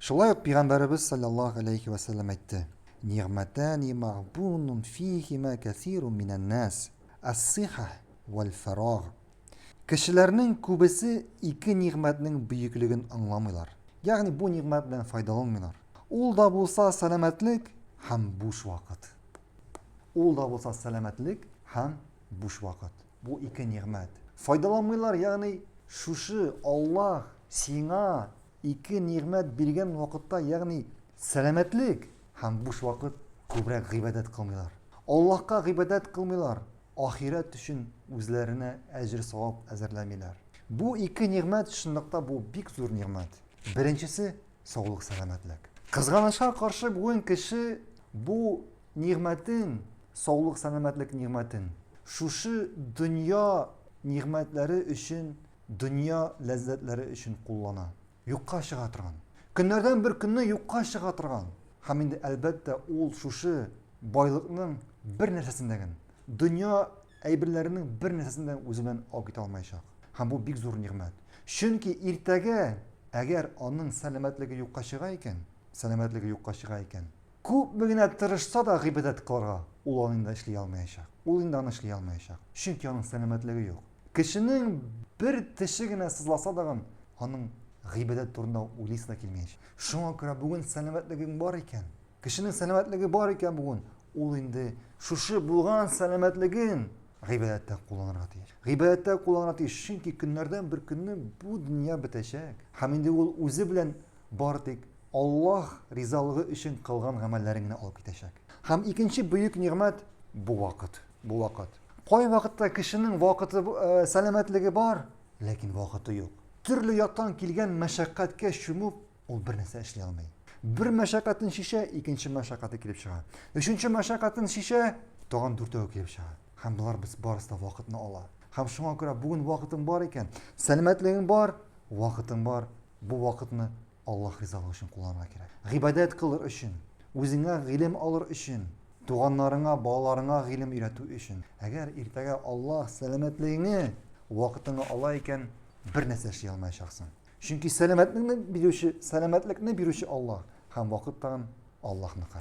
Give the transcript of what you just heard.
Шулай ук пәйгамбәребез саллаллаһу алейхи ва сәлләм әйтте: "Нигъмәтани магбунун фихима кәсирун минән нас, ас-сиха вәл фараг". Кешеләрнең күбесе ике нигъмәтнең бөеклеген аңламыйлар. Ягъни бу нигъмәт белән файдаланмыйлар. Ул да булса сәламәтлек һәм буш вакыт. Ул да булса сәламәтлек һәм буш вакыт. Бу ике нигъмәт. Файдаланмыйлар, ягъни шушы Аллаһ сиңа ике нигъмәт биргән вакытта, ягъни сәламәтлек һәм буш вакыт күбрәк гыйбадәт кылмыйлар. Аллаһка гыйбадәт кылмыйлар, ахирәт өчен үзләренә әҗер-савап әзерләмиләр. Бу ике нигъмәт чынлыкта бу бик зур нигъмәт. Беренчесе саулык сәламәтлек. Кызганычка каршы бүген кеше бу нигъмәтен, саулык сәламәтлек нигъмәтен шушы дөнья нигъмәтләре өчен, дөнья ләззәтләре өчен куллана. Юкка чыга торган. Көннәрдән бер көнне юкка чыга торган. Һәм инде әлбәттә ул шушы байлыкның бер нәрсәсен дә генә, дөнья әйберләренең бер нәрсәсен дә үзе белән алып китә алмаячак. Һәм бу бик зур нигъмәт. Чөнки иртәгә, әгәр аның сәламәтлеге юкка чыга икән, сәламәтлеге юкка чыга икән, күпме генә тырышса да гыйбадәт кылырга, ул аны инде эшли алмаячак. Ул инде аны эшли алмаячак. Чөнки аның сәламәтлеге юк. Кешенең бер теше генә сызласа дагын, аның гыйбадәт турында уйлыйсы да килмәячәк. Шуңа күрә бүген сәламәтлегең бар икән, Кешенең сәламәтлеге бар икән бүген, ул инде шушы булган сәламәтлеген гыйбадәттә кулланырга тиеш. Гыйбадәттә кулланырга тиеш, чөнки көннәрдән бер көнне бу дөнья бетәчәк. Һәм инде ул үзе белән бары тик Аллаһ ризалыгы өчен кылган гамәлләрен генә алып китәчәк. Һәм икенче бөек нигъмәт бу вакыт. Бу вакыт. Кай вакытта кешенең вакыты, э, сәламәтлеге бар, ләкин вакыты юк. Төрле яктан килгән мәшәкатькә чумып, Ул бер нәрсә эшли алмый. Бер мәшәкатен чишә, икенче мәшәкате килеп чыга. Өченче мәшәкатен чишә, тагын дүртәү килеп чыга. Һәм болар без барысы да вакытны ала. Һәм шуңа күрә бүген вакытың бар икән, сәламәтлегең бар, вакытың бар, бу вакытны Аллаһ ризалыгы өчен кулланырга кирәк. Гыйбадәт кылыр өчен, үзеңә гыйлем алыр өчен, туганнарыңа, балаларыңа гыйлем өйрәтү өчен. Әгәр иртәгә Аллаһ сәламәтлегеңне, вакытыңны ала икән, бер нәрсә эшли алмаячаксың. Чөнки сәламәтлекне бирүче, сәламәтлекне бирүче Аллаһ һәм вакыт тагын Аллаһныкы.